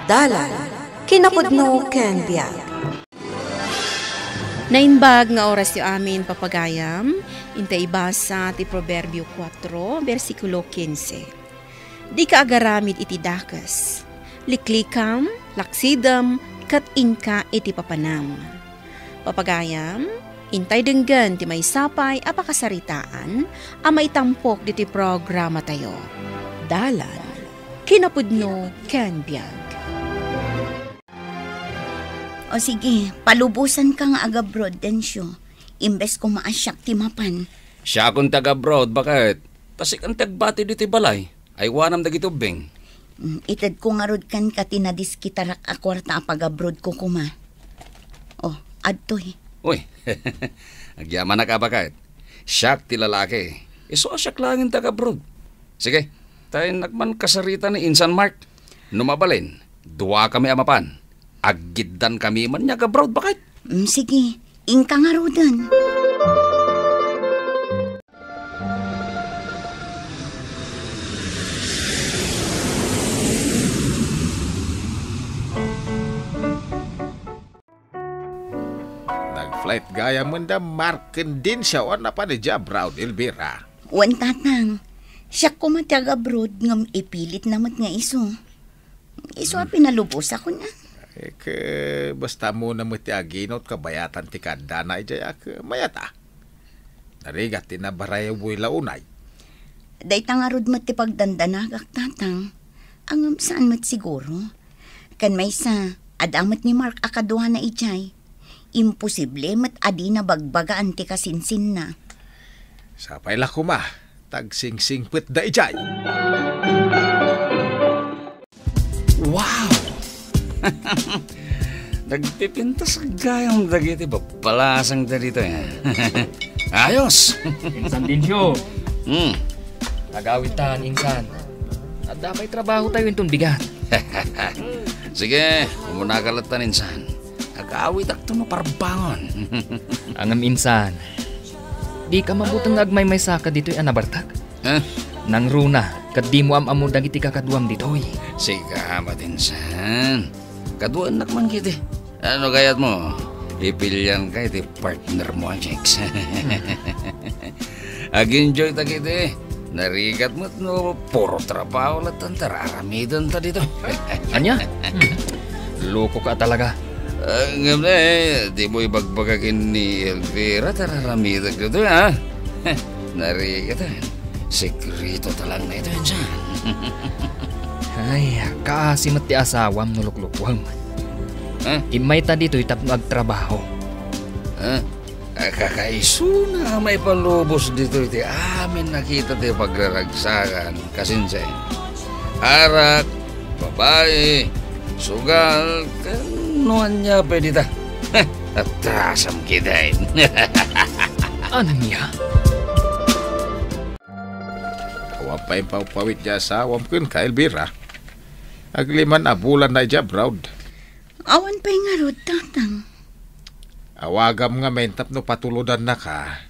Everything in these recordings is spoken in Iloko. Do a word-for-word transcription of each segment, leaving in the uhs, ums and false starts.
Dalan, kinapudno ken biag. Naimbag nga orasyo amin, papagayam, inta ibasa ti Proverbio kuatro, bersikulo kinse. Dika agaramid iti dakes. Liklikam, laksidem, ket inka iti papanam. Papagayam, intay denggen ti maysa pay a pakasaritaan a maitampok ditoy programatayo. Dalan, kinapudno ken biag. O sige, palubosanka nga agabroad, Dencio. Imbes koma a siak ti mapan. Siakon ti agabroad, baket? Ta sik-an ti agbati ditoy balay. Aywanam dagiti ubbing. Mm, itedko ngarud kenka ti nadiskitarak a kuarta a pagabroadko koma. O, adtoy. Uy, agyamanak a, baket. Siak ti lalaki. Isu a siak laengen ti agabroad. Sige, ta innak man kasarita ni Insan Mark. No mabalin, duakami a mapan. Aggiddankami man nga agabroad, baket. Mm, sige, inka ngaruden. Nag-flight gayam da Mark ken Dencio a napan idiay abroad, Elvira. Wen, Tatang. Siak koma ti agabroad ngem ipilitna met nga isu. Isu a pinalubosakon, a. Ay, ke, basta ammona met ti aginawt kabayatan ti kaaddana idiay, a, ke, mayat, a. Narigat ti nabarayaway la unay. Dayta ngarud met ti pagdandanagak, Tatang. Ngem saan met siguro. Ken maysa, adda met ni Mark a kaduana idiay. Imposible met a dina bagbagaan ti kasinsinna. Sapay la koma, ta agsingsingpetda idiay. Wow! Nagpipintas gayam dagiti babbalasang ta ditoy, a. Ayos! Insan Dencio. Hmm. Agawitan, Insan. Adda pay trabahotayo inton bigat. Sige, umunaka latta, Insan. Agawitakto no parbangon. Ngem, Insan, dika mabuteng nga agmaymaysaka ditoy a nabartek? Ha? Nangruna, ket dimo am-ammo dagiti kakaduam ditoy. Sika met, Insan. Kaduaennak man ketdi. Ano kayatmo? Ipilianka iti partnermo a chicks. Ag-enjoyta ketdi. Narigat met no puro trabaho latta ti ar-aramidenta ditoy. Ania? Hmm. Lokoka talaga. Ah, ngem, eh, dimo ibagbaga ken ni Elvira ti ar-aramidek ditoy, a? Narigat, a. Sekreto ta lang daytoy, Insan. Ay, kaasi met ti asawam no luklukuem. Ha? Immayta ditoy tapno agtrabaho. Ha? Kakaisuna a maipalubos ditoy ti amin a kita ti pagraragsakan, kasinsen. Arak, babai, sugal, ken no ania pay dita. Atrasam ketdin. Ania? Awan pay impawpawit ti asawam kenka, Elvira. Aglima a bulanna idiay abroad. Awan pay ngarud, Tatang. Awagam ngamin tapno patulodannaka.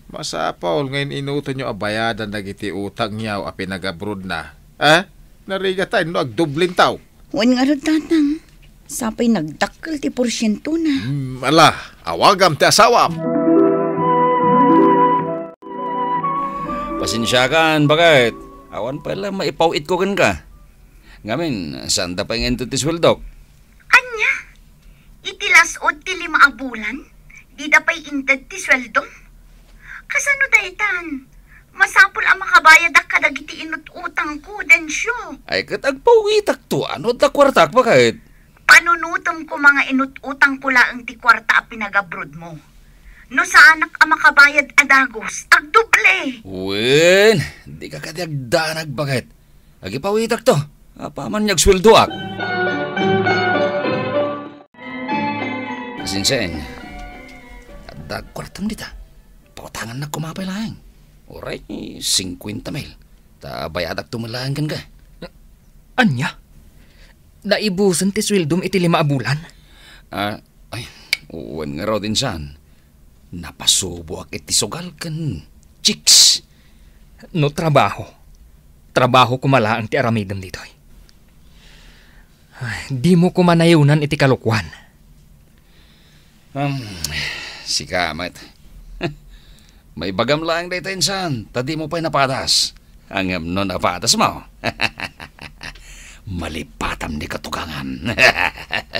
Masapul nga in-inutanyo a bayadan dagiti utangyo a pinagabrodna. A? Narigat no agdublintaw. Wen ngarud, Tatang. Sapay nagdakkel ti porsientona. Hmm, ala, awagam ti asawam. Pasensiakan, baket. Awan pay la maipaw-itko kenka. Ngamin, saanda pay nga inted ti sueldok? Ania? Iti las-ud ti lima a bulan, dida pay inted ti sueldom? Kasano daytan? Masapul a makabayadak kadagiti inut-utangko, Dencio. Ay, ket agpawitakto, a no adda kuartak, baket? Panunotem koma nga inut-utangko laeng ti kuarta a pinagabrodmo. No saanak a makabayad a dagus, agdoble. Wen, dika kadi agdanag, baket. Agipawitakto, apaman nga agsueldoak. Sinsen, adda kuartam dita. Pautangannak koma pay laeng. Uray, singkuenta mil. Ta bayadakto met laeng kenka. Ania? Naibusen ti sueldom iti lima a bulan? A, ay, wen ngarud, Insan. Napasuboak iti sugal ken chicks. No trabaho, trabaho koma laeng ti aramidem ditoy. Dimo koma nayonan iti kalokuan. Hmm, sika met. Maibagam laeng dayta insan, ta dimo pay napadas. Ngem no napadasmo, malipatam ni katugangan.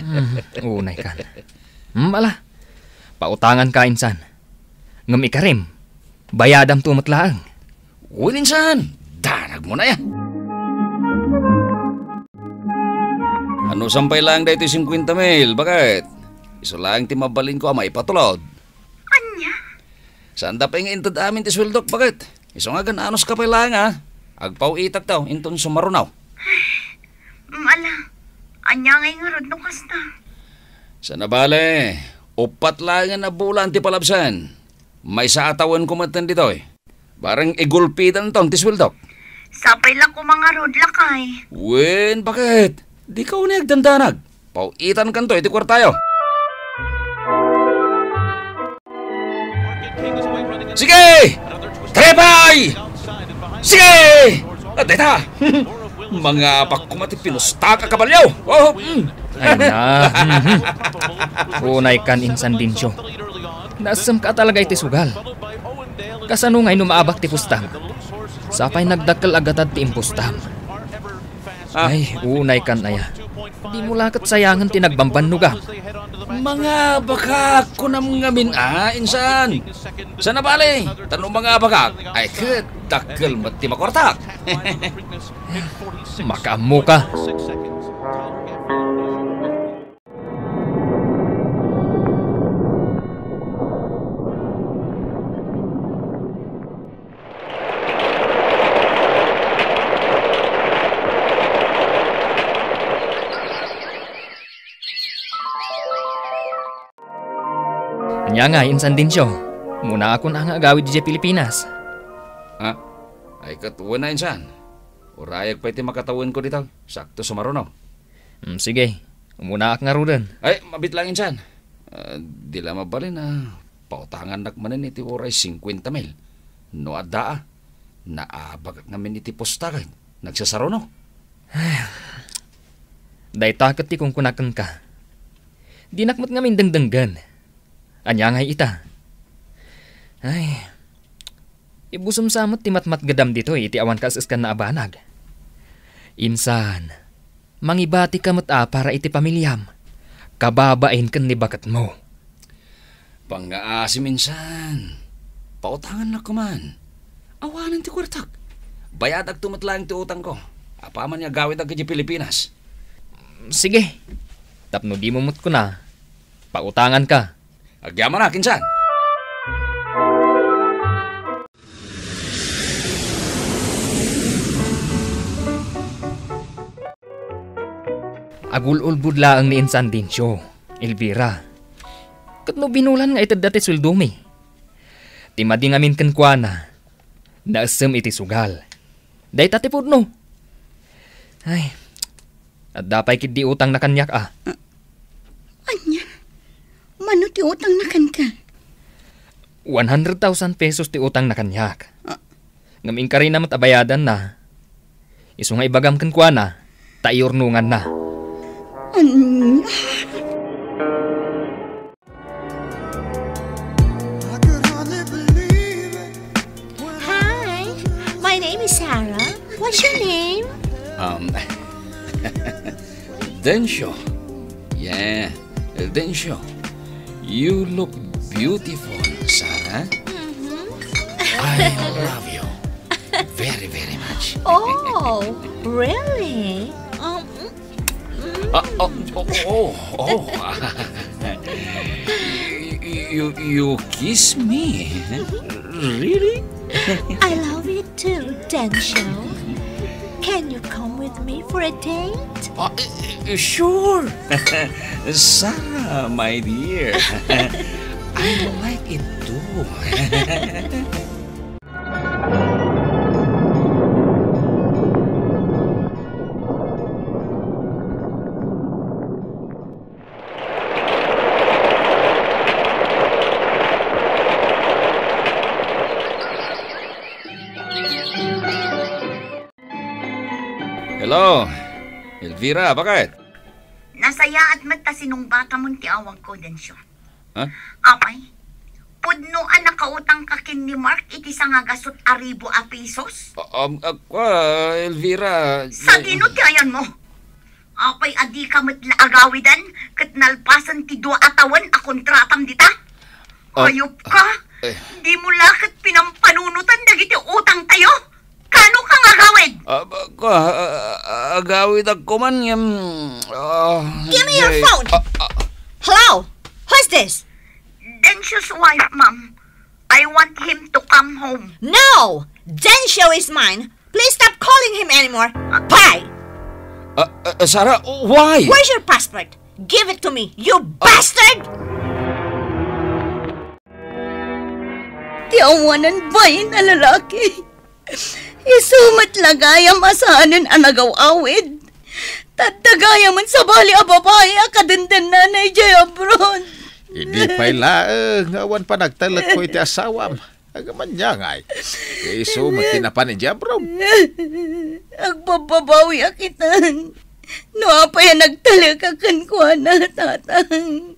Hmm, unay kan. Hmm, ala. Pautangan ka insan. Ngem ikarim, bayadam to met laeng. Wen insan, danag mo na ya. Ano sampay laeng daytoy singkwenta mil, baket? Isu laeng ti mabalinko a maipatulod. Ania? Saan da pay nga inted amin ti sueldok, baket? Isu nga agan-anos ka pay laeng, a. Agpaw-itak taw, inton sumarunaw. Ala, ania ngay ngarud no kasta? Saan a bale, uppat laengen a bulan ti palabsen. Maysa a tawenko metten ditoy. Bareng igulpidanton ti sueldok. Sapay la koma ngarud, lakay. Wen, baket? Dika unay agdandanag. Paw-itankanto iti kuartayo. Sige! Trepay! Sige! Adda ita! Mangapak koma ti pinustak a kabalio! Oh, mm. Ay na. Mhm. Unay kan insan Dencio. Naasem ka talaga iti sugal. Kasano ngay no maabak ti pustam? Sapay nagdakkel a gatad ti impustam. Ah. Ay, unay kan aya. Dimo la ket sayangen ti nagbambannogam. Mangabakak, kunam ngamin a, insan. Saan a bale, ta no mangabakak, ay ket dakkel met ti makuartak. Makaammo ka. Ania nga, insan Dencio? Umunakon a nga agawid idiay Pilipinas. Ha? Ay, ket wen a, insan. Urayek pay ti makatawenko dita. Sakto sumaruno. Mm, sige. Umunaak ngaruden. Ay, mabiit lang, insan. Ah, di la mabalin a pautangannak manen iti uray singkwenta mil. No adda a, naabakak ngamin iti pusta ket nagsasaruno. Dayta ket ti kunkunakon ka. Dinak met ngamin dengdenggen. Ania ngay ita? Ay, ibusem sa met ti matmatgedam ditoy iti awan kaes-eskanna a banag. Insan, mangibati ka met a para iti pamiliam, kababain ken ni baketmo. Pangngaasim insan. Pautangannak koman. Awanen ti kuartak. Bayadak to met laeng ti utangko. Apaman nga agawidak idiay Pilipinas. Sige. Tapno dimo met kuna, pautangan ka. Agyamanak, insan. Agul-ulbod laeng ni insan Dencio, Elvira. Ket no binulan nga itedda ti sueldomi. Ti madi ngamin kenkuana, naessem iti sugal. Dayta ti pudno. Ay, adda pay ketdi utangna kaniak a. Ah, ania? Mano ti utangna kenka? One hundred thousand pesos ti utangna kaniak. Ah. Ngem inkarina met a bayadanna. Isu nga ibagam kenkuana, ta iurnonganna. Ania? Hi, my name is Sarah. What's your name? Um, Dencio. Yeah, Dencio. You look beautiful, Sarah. Mm-hmm. I love you very, very much. Oh, really? Um, Ah, oh, oh, oh, oh. You, you, you kiss me? Really? I love you too, Dencio. Can you come with me for a date? Uh, uh, sure. Sarah, my dear. I like it too. Hello, Elvira, baket? Nasayaat met ta sinungbatamon ti awagko, Dencio. Ha? Apay, pudno a nakautangka ken ni Mark iti sangagasut a ribu a pesos? A-, am, a, kua, Elvira, Sadino ti ayanmo? Apay a dika met la agawidan ket nalpasen ti dua a tawen a kontratam dita? Ah, Hayop ka! Eh. Dimo la ket pinampanunotna dagiti utangtayo? Kano ka nga agawid? Ah, ba, kua, ah, ah, agawidak koman ngem, ah, Give me your phone. Ah, ah. Hello? Who's this? Dencio's wife, ma'am. I want him to come home. No! Dencio is mine. Please stop calling him anymore. Bye! Ah, ah, Sarah, why? Where's your passport? Give it to me, you bastard! Ti awanan bain a lalaki. Isu met la gayam a saanen a nagaw-awid. Tatta gayam sabali a babai a kadendennana idiay abroad. Idi pay laeng nga awan panagtalekko iti asawam. Agmaniangay. Isu met ti napan idiay abroad. Agbabbabawiak itan. No apay a nagtalek kenkuana, Tatang.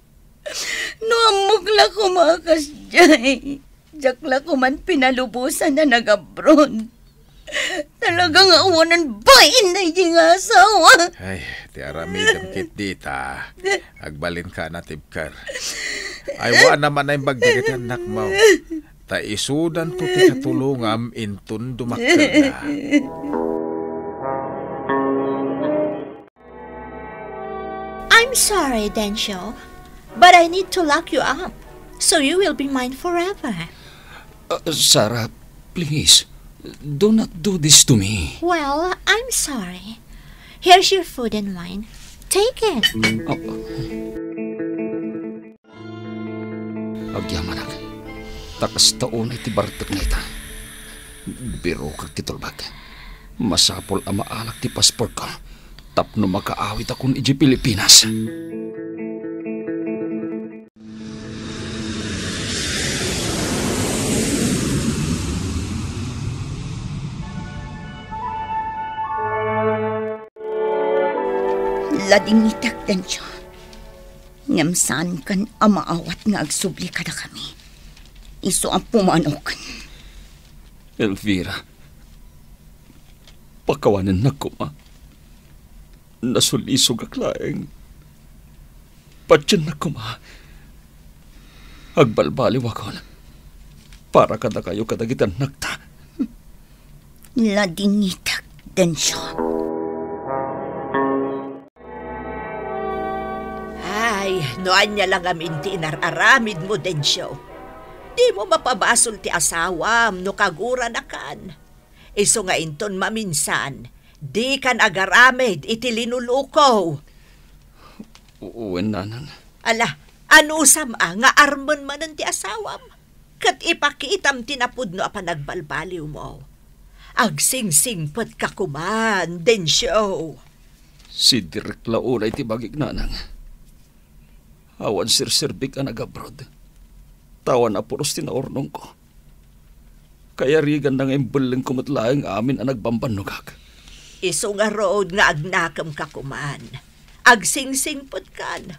No ammok la koma a kasdiay, diak la koman pinalubosan a nag-abroad. Talaga nga awanan bain daydi nga asawa. Ay, ti aramidem ketdi ta agbalinka a natibker. Aywanam a naimbag dagiti annakmo. Ta isudanto ti katulongam inton dumakkelda. I'm sorry, Dencio, but I need to lock you up, so you will be mine forever. Uh, Sarah, please, do not do this to me. Well, I'm sorry. Here's your food and wine. Take it. Oh. Agyamanak, ta kasta unay ti bartekna ita. Birokak ti tulbek. Masapul a maalak ti pasportko tapno makaawidakon idiay Pilipinas. Ladingitek, Dencio. Ngem saankan a maawat nga agsubli kadakami. Isu a pumanok. Elvira, pakawanennak koma. Nasulisogak laeng. Patiennak koma. Agbalbaliwakon para kadakayo kadagiti annakta. Ladingitek, Dencio. Ay, no ania la ngamin ti inar-aramidmo, Dencio. Dimo mapabasol ti asawam no kaguranakan. Isu nga inton maminsan, dikan agaramid iti linuluko. Wen, nanang. Ala, anusam a nga armen manen ti asawam? Ket ipakitam ti napudno a panagbalbaliwmo. Agsingsingpetka koman, Dencio. Sidirek la unay ti bagik, nanang. Awan serserbik a nag-abroad. Ta awan a puros ti naurnongko. Kayariganna nga imbellengko met laeng amin a nagbambannogak. Isu ngarud nga agnakemka koman. Agsingsingpetkan.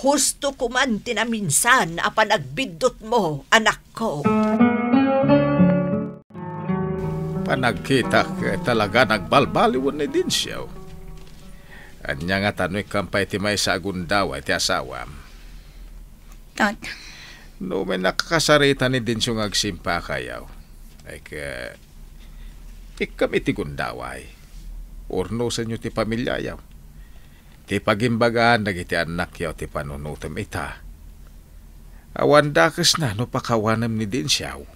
Husto koman ti naminsan a panagbiddutmo, anakko. Panagkitak, talaga nagbalbaliwen ni Dencio. Ania ngata no ikkan pay ti maysa a gundaway ti asawam? Tata. No may nakakasarita ni Dencio nga agsimpakayo, ay ka, ikkam iti gundaway. Urnosenyo ti pamiliayo. Ti pagimbagaan dagiti annakyo ti panunotem ita. Awan dakesna no pakawanem ni Dencio.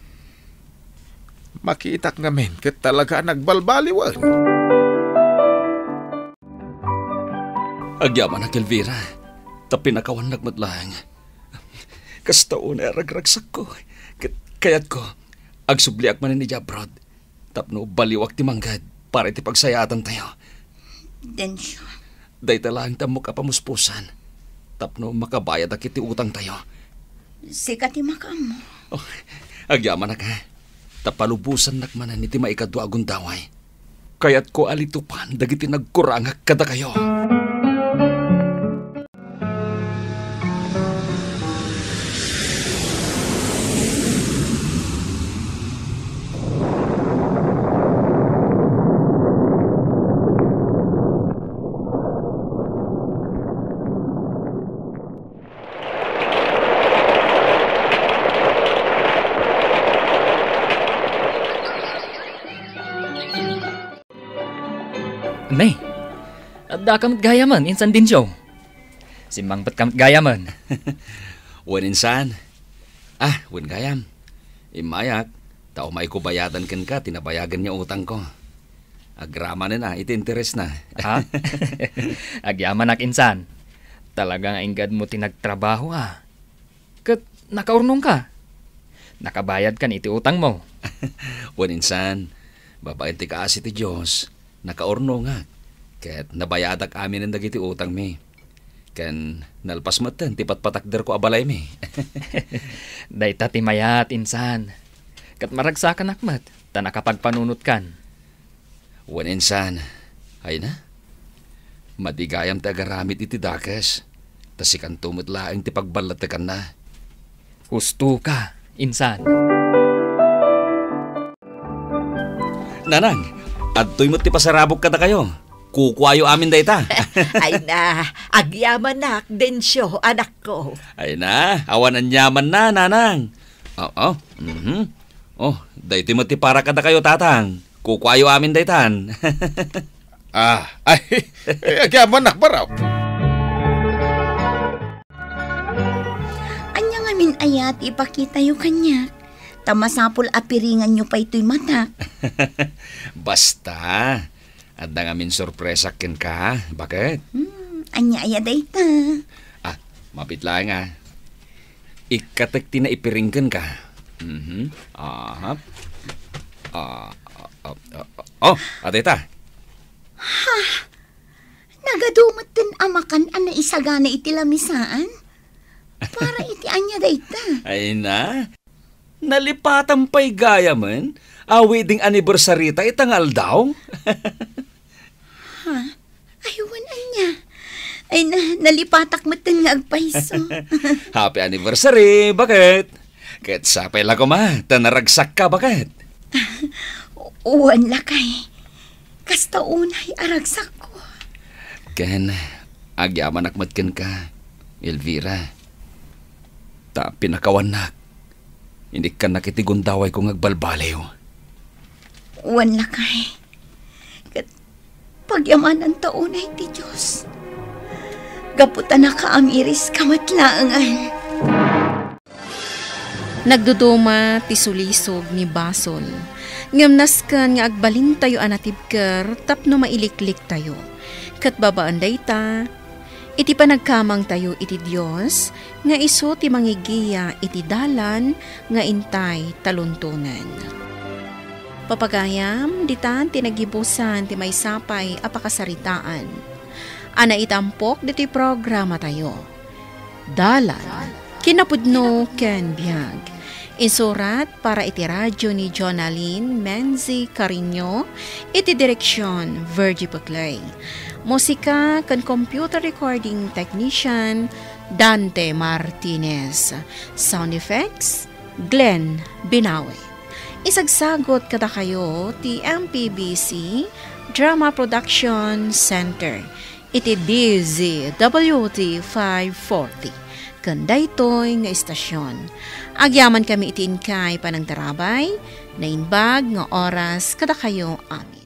Makitak ngamin ket talaga a nagbalbaliwen. Agyamanak, Elvira, ta pinakawannak met laeng. Kasta unay a ragragsakko. Ket kayatko, agsubliak manen idiay abroad tapno baliwak ti mangged para iti pagsayaatantayo. Dencio. Dayta laeng ti ammok a pamuspusan tapno makabayadak iti utangtayo. Sika ti makaammo. Oh, agyamanak, ha? Ta palubosannak manen iti maikadua a gundaway. Kayatko a litupan dagiti nagkurangak kadakayo. Daka met gayamen, Insan Dencio. Simmangpetka met gayamen. Wen, Insan. Ah, wen gayam. Immayak, ta umayko bayadan kenka ti nabayagen nga utangko. Agramanen a iti interesna. Ha? Agyamanak, Insan. Talaga nga inggad mo ti nagtrabaho, a. Ket nakaurnongka. Nakabayadkan iti utangmo. Wen, Insan, babaen ti kaasi ti Dios, nakaurnongak. Ket nabayadak aminen dagiti utangmi. Ken nalpas metten ti patpatakderko a balaymi. Dayta ti mayat, Insan. Ket maragsakanak met, ta nakapagpanunotkan. Wen, Insan, ayna? Madi gayam ti agaramid iti dakes, ta sikanto met laeng ti pagballatekanna. Husto ka, Insan. Nanang, adtoy met ti pasarabok kadakayo. Kukuayo amin dayta. Ayna, agyamanak, Dencio, anakko. Ayna, awan aniamanna, Nanang. Oo, mhm. Oh, daytoy met ti para kadakayo, Tatang. Kukuayo amin daytan. Ah, ay, eh, agyamanak, Barok. Ania ngamin aya ti ipakitayo kaniak? Ta masapul a piringanyo pay toy matak. Basta, adda ngamin sorpresak kenka, baket? Hmm, ania aya dayta? Ah, mapit laeng, a. Ikkatek ti naipiring kenka. Mhm. Aha. Ah, ah, ah, ah, ah. Oh, adda ita. Ha? Nagadu metten a makan a naisagana iti lamisaan? Para iti ania dayta? Ayna. Nalipatan pay gayamen a wedding anniversary ta ita nga aldaw. Ha? Ay, wen ania? Ayna, nalipatak metten nga agpayso. Happy anniversary, baket? Ket sapay la koma ta naragsakka, baket? Wen, lakay. Kasta unay a ragsakko. Ken agyamanak met kenka, Elvira. Ta pinakawannak, inikkannak iti gundawayko nga agbalbaliw. Wen, lakay. Ket pagyamananta unay ti Dios. Gapu ta nakaamiriska met laengen. Nagduduma ti sulisog ni basol, ngem nasken nga agbalintayo a natibker tapno mailikliktayo. Ket babaen dayta, iti panagkamangtayo iti Dios nga isu ti mangigiya iti dalan nga intay taluntonen. Papagayam, ditan ti naggibusan ti maysa pay a pakasaritaan a naitampok ditoy programatayo. Dalan, kinapudno ken biag. Insurat para iti radio ni Jonalyn Menzi Carino, iti direksion, Virgie Peclay. Musika ken computer recording technician, Dante Martinez. Sound effects, Glenn Binawi. Isagsagot kadakayo ti M P B C Drama Production Center iti D Z W T five forty. Ken daytoy nga istasion, agyamankami iti inkay panangtarabay, naimbag nga oras kadakayo amin.